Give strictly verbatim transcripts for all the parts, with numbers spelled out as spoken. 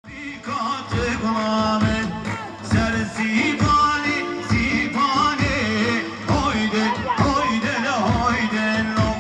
Katê gula min, ser Sîbanê, Sîbanê, hoyde, hoyde le, hoyde lo.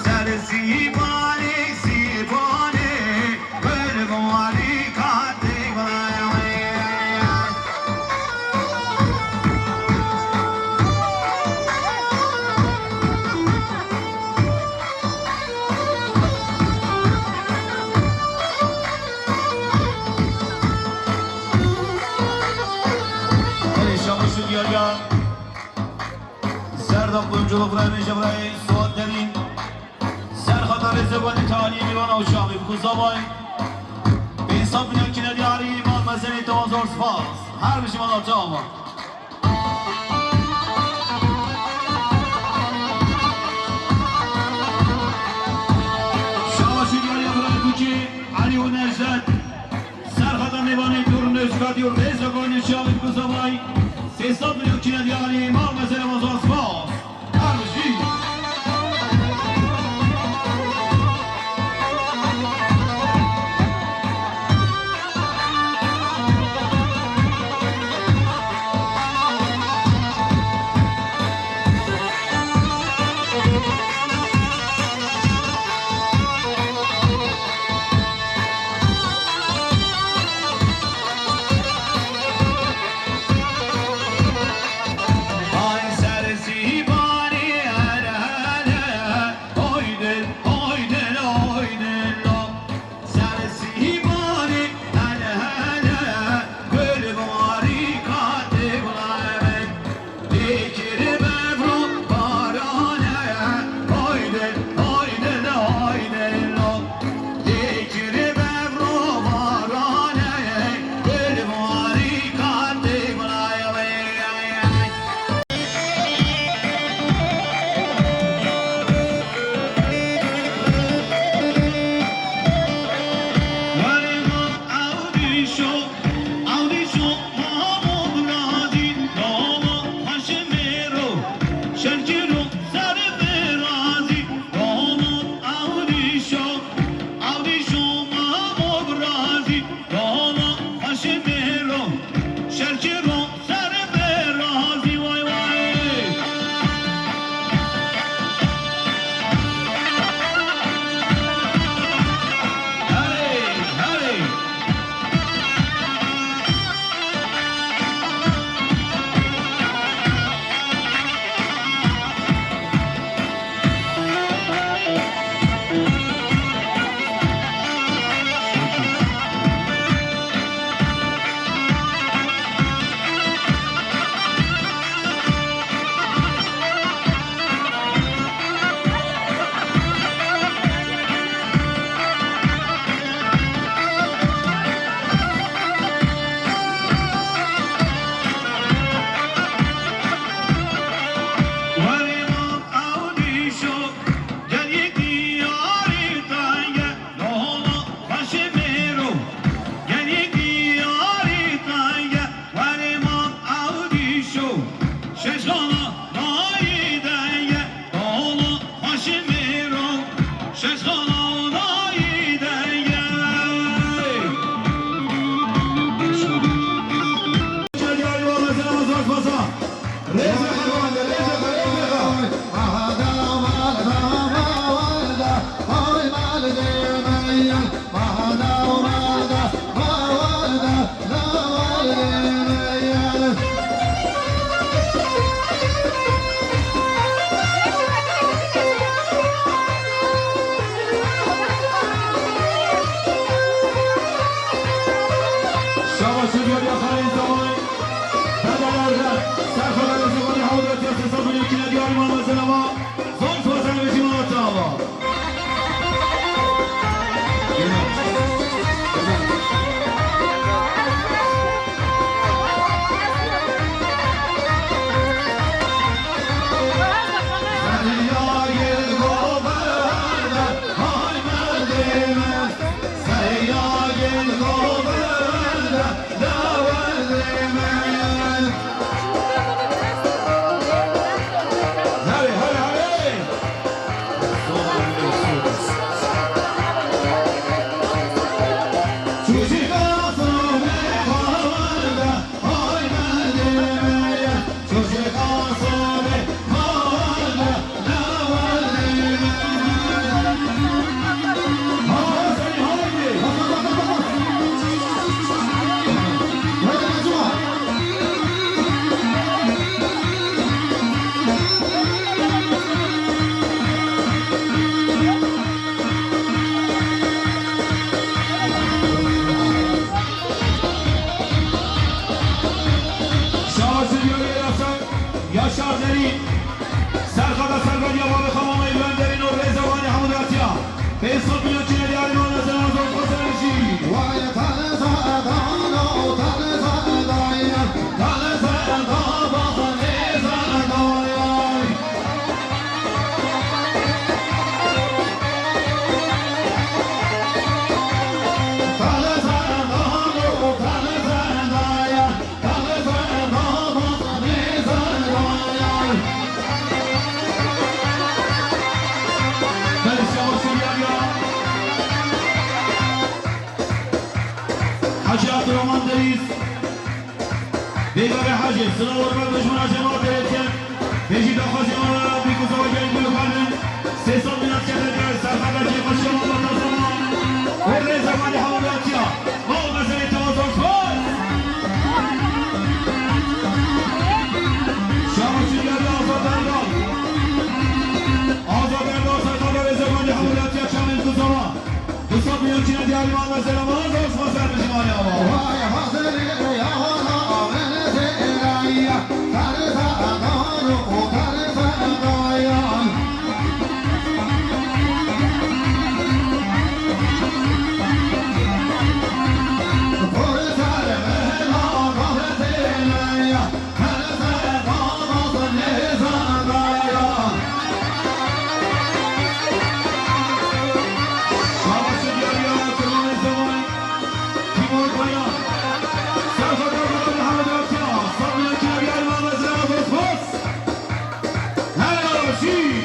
Ser Sîbanê, Sîbanê, gul warî katê gula min. Erê şabaş û diyariya. Ser da qumculuk rayê jevray Suat Derîn. Ser xata rêzê gonî talî mîvana û çavî bi kuzavay. Pênc sed milyon kîne diyarî mal mezenê te wan zor spas. Her bijî mala te ava. Şabaş û diyariya birayê Bûkî, Elî û Necdet. Ser xata mêvanê dûr nêzîkatî û rêzê gonî çavî bi kuzavay. Sê sed milyon kîne diyarî mal mezenê wan zor spas. Her bijî. Ay ser Sîbanê hele hele, hoy dil, hoy dil, hoy dil lo. Ser Sîbanê hele hele, gul warî katê gula min. Lê kiribe vro barane, hoy dil, hoy dil, hoy dil lo. Lê kiribe vro barane, gul warî katê gula min. Dana Haşimê ro, şerkê ro, serê me razî, vay vay. Herê, herê. Were mam ew dîşo, gel yê diyarê te ye, nola xweşê mêro. Gel yê diyarê te ye, were mam ew dîşo. Şeş xala nayê de ye, nola xweşê mêro. Şeş xala nayê de ye. Şabaş û diyariya xalên Zemayî. Bedeler de serxwedana zimanê hewletiya sê sed û yekî ne diyarî mame zelama. Zor spas, her bijî mala te ava. Şahat Roman Deniz. Bêgavê Hecî, silav û rehmet ji wan re cemaat Deretiyan. Bêjî daxwazê wan re bî ku zewaciyayî bû xanin. Sê sed milyar kete de serfeda kêfxweşiya wan bata zaman. Û rêza wan ê hemû datiya. Mal mezelê tewa zor xwest. Şabaş û diyarî Azad Erdal. Azad Erdal serfeda rêza wan ê hemû datiya çavên ku zaman. Du sed milyon çîne diyarî wan mezelê wan zor xwest serfijimaniya wan. Vay hazirê ya wana avê zêraya. Tersa dano û tersa dayan. Helal olsun.